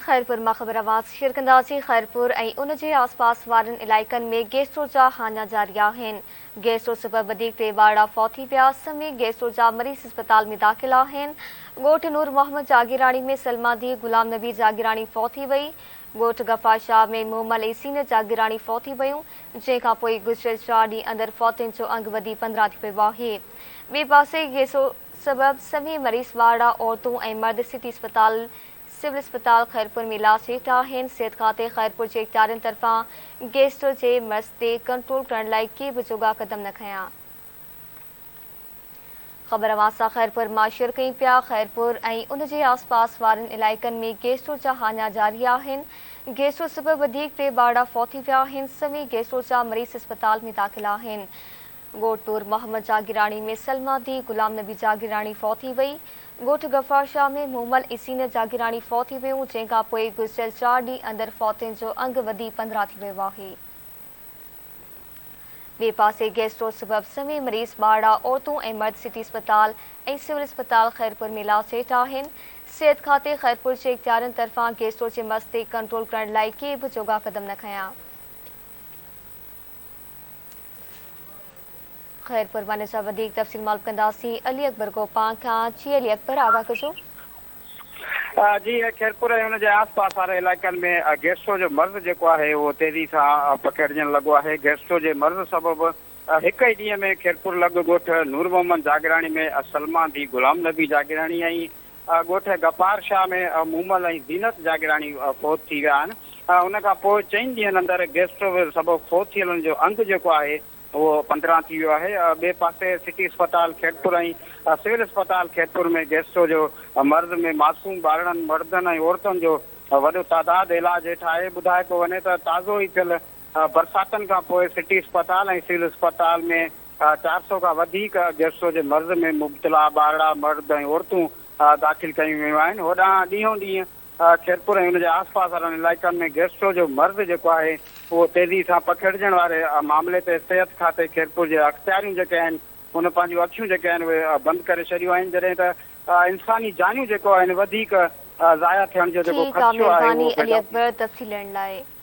خيرپور مان خبر اوهان سان شيئر ڪنداسين خيرپور ۽ ان جي آس پاس وارن علائقن ۾ گيسٽرو جا هاڃا جاري آهن گيسٽرو سبب وڌيڪ ٽي ٻارڙا فوت ٿي ويا سوين گيسٽرو جا مريض اسپتال ۾ داخل آهن ڳوٺ نور محمد جاگيراڻي ۾ سلميٰ ڌيء غلام نبي جاگيراڻي فوت ٿي وئي ڳوٺ غفار شاهه ۾ مومل ۽ سينت جاگيراڻي فوت ٿي ويون جنهن کان پوء گذريل چار ڏينهن اندر فوتين جو انگ وڌي 15 ٿي ويو آهي ٻئي پاسي گيسٽرو سبب سوين مريض ٻارڙا عورتون ۽ مرد سٽي اسپتال سول اسپتال خيرپور ۾ علاج هيٺ آهن، صحت کاتي خيرپور جي اختيارين طرفان گيسٽرو جي مرض تي ڪنٽرول ڪرڻ لاء ڪي به جوڳا قدم نه کنيا. خبر اوهان سان خيرپور مان شيئر ڪيون پيا، خيرپور ۽ ان جي آس پاس وارن علائقن ۾ گيسٽرو جا هاڃا جاري آهن، گيسٽرو سبب وڌيڪ ٽي ٻارڙا فوت ٿي ويا آهن، سوين گيسٽرو جا مريض اسپتال ۾ داخل آهن، ڳوٺ نور محمد جاگيراڻي ۾ سلميٰ ڌيء غلام نبي جاگيراڻي فوت ٿي وئي. ڳوٺ غفار شاهه ۾ مومل ۽ سينت جاگيراڻي فوت ٿي ويون، جنهن کان پوء گذريل چار ڏينهن اندر فوتين جو انگ وڌي 15 ٿي ويو آهي. ٻئي پاسي گيسٽرو سبب سوين مريض ٻارڙا، عورتون ۽ مرد سٽي اسپتال ۽ سول اسپتال خيرپور ۾ علاج هيٺ آهن. صحت کاتي خيرپور جي اختيارين طرفان گيسٽرو جي مرض تي ڪنٽرول ڪرڻ لاء ڪي به جوڳا قدم نه کنيا. خيرپور مان ان جا وڌيڪ تفصيل معلوم ڪنداسين علي اڪبر گوپانگ کان جي علي اڪبر آگاهه ڪجو. جي خيرپور ۽ ان جي آس پاس واري علائقن ۾ گيسٽرو جو مرض جيڪو آهي اهو تيزي سان پکڙجڻ لڳو آهي گيسٽرو جي مرض سبب هڪ ئي ڏينهن ۾ خيرپور لڳ ڳوٺ نور محمد جاگيراڻي ۾ سلمان ڌي غلام نبي جاگيراڻي ۽ ڳوٺ غفار شاهه ۾ مومل ۽ زينت جاگيراڻي فوت ٿي ويا آهن. ان کان پوء چئن ڏينهن اندر گيسٽرو سبب فوت ٿيلن جو انگ جيڪو آهي اهو 15 ٿي ويو آهي. ٻئي پاسي سٽي اسپتال خيرپور ۽ سول اسپتال خيرپور ۾ گيسٽرو جو مرض ۾ معصوم ٻارڙن، مردن ۽ عورتن جو وڏو تعداد علاج هيٺ آهي. ٻڌايو پيو وڃي ته تازو ئي ٿيل برساتن کان پوء سٽي اسپتال ۽ سول اسپتال ۾ 400 کان وڌيڪ گيسٽرو جي مرض ۾ مبتلا ٻارڙا، مرد ۽ عورتون داخل ڪيون ويون آهن. هوڏانهن ڏينهون ڏينهن خيرپور ۽ ان جي آس پاس وارن علائقن ۾ گيسٽرو جو مرض جيڪو آهي اهو تيزي سان پکڙجڻ واري معاملي تي صحت کاتي خيرپور جي اختياريون جيڪي آهن ان پنهنجون اکيون جيڪي آهن اهي بند ڪري ڇڏيون آهن جڏهن ته انساني جانيون جيڪو آهن وڌيڪ ضايع ٿيڻ جو جيڪو ٺيڪ آ خدشو آهي مهرباني اهو علي پيدا ٿي اڪبر تفصيل ڏيڻ لاء.